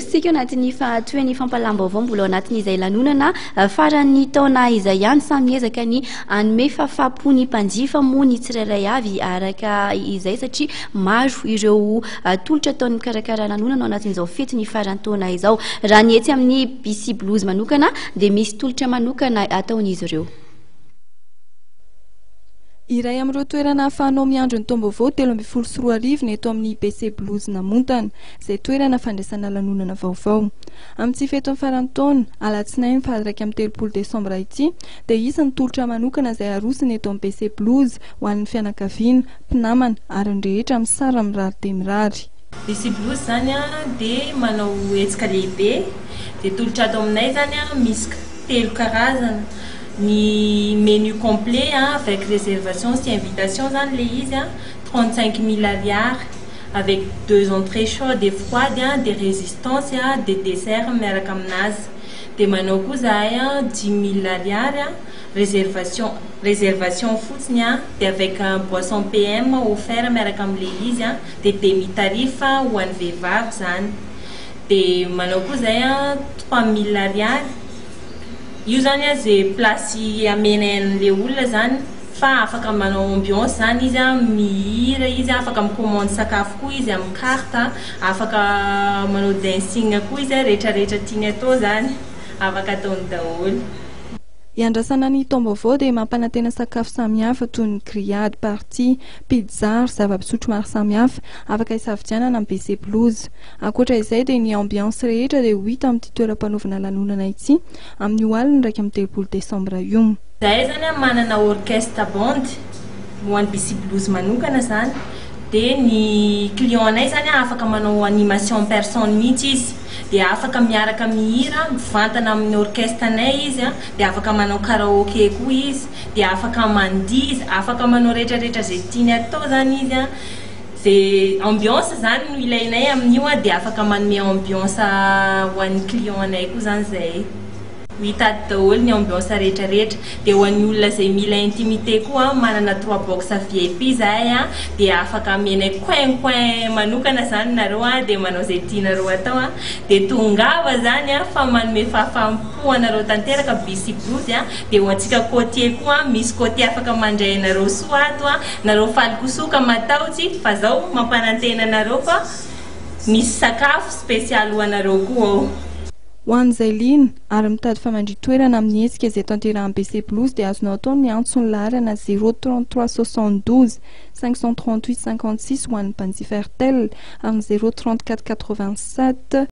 Isika ao anatin'ny fahatohan'ny fampahalam-baovao mbola ao anatin'izay lanonana faran'ny taona izay ihany. Samy miezaka ny hanome fahafahampo ny mpanjifa moa ny tsirairay avy araka izay satria maro ireo tolotra ataon'ny mikarakara lanonana ao anatin'izao fetin'ny faran'ny taona izao. Raha ny etsy amin'ny BC Blues manokana dia misy tolotra manokana ataon'izy ireo. Iray amin'ireo toerana ahafahanao miandry ny taom-baovao 2013 ny eto amin'ny BC Blues Namontana, izay toerana fandraisana lanonana vaovao. Amin'ity fetin'ny faran'ny taona, alatsinainy faha 31 desambra ity, dia hisy ny tolotra manokana izay harosony eto amin'ny BC Blues ho an'ny fianakaviana, mpinamana ary ny rehetra amin'ny sary mirary dia mirary. BC Blues izany dia manao hetsika lehibe, dia tolotra ato aminay izany misy telo karazana. Ny menu complet avec réservation sy invitation zany le izy 35 000 ariary avec deux entrées chaudes et froides, de résistance, de dessert miaraka aminazy. De manao koa zahay 10 000 ariary, réservation fotsiny, de avec boisson PM offert miaraka am'le izy, de demi tarif ho an'ny vehivavy zany. De manao koa zahay 3000 ariary io zany, zay place amenay an'le olona zany fa afaka manao ambiance zany izy, mihira izy, afaka micommande sakafo koa izy amin'ny carte, afaka manao dancing koa izy, rehetrarehetra tiany atao zany afaka ataony daholo. Iandrasana ny taom-baovao dia mampanantena sakafo samihafa toy ny grillade, party, pizza ary zava-pisotro maro samihafa afaka hisafidianana amin'ny BC Blues. Ankoatra izay dia ny ambiance rehetra dia ho hita amin'ity toeram-panaovana lanonana ity amin'io alina 31 desambra io. Zahay zany manana orchestre band ho an'ny BC Blues manokana zany, dia ny client anay zany afaka manao animation personne mihitsy izy, dia afaka miaraka mihira mivantana amin'ny orchestre anay izy, dia afaka manao karaoke koa izy, dia afaka mandihy izy, afaka manao rehetrarehetra zay tiany atao zany izy. Zay ambiance zany no ilainay amin'io, dia afaka manome ambiance ho an'ny client anay koa zany zay. Ho hita daholo ny ambiance rehetrarehetra. Dia ho an'ny olona izay mila intimité koa, manana trois box VIP zahay, dia afaka amenay coin coin manokana zany nareo, dia manao izay tianareo atao, dia tongava zany fa manome fahafaham-po anareo tanteraka BC Blues. Dia ho antsika côtier koa, misy côtier afaka mandray anareo soa ato nareo, faly kosoka mataotsy fa zao mampanantena anareo fa misy sakafo spécial ho anareo koa ao. Ho an'izay liana ary mitady famandri-toerana amin'ny hetsika izay tanterahan'ny BC Blues dia azonao atao ny antso ny laharana 033 72 538 56 ho an'ny mpanjifa Airtel ary ny 034 87.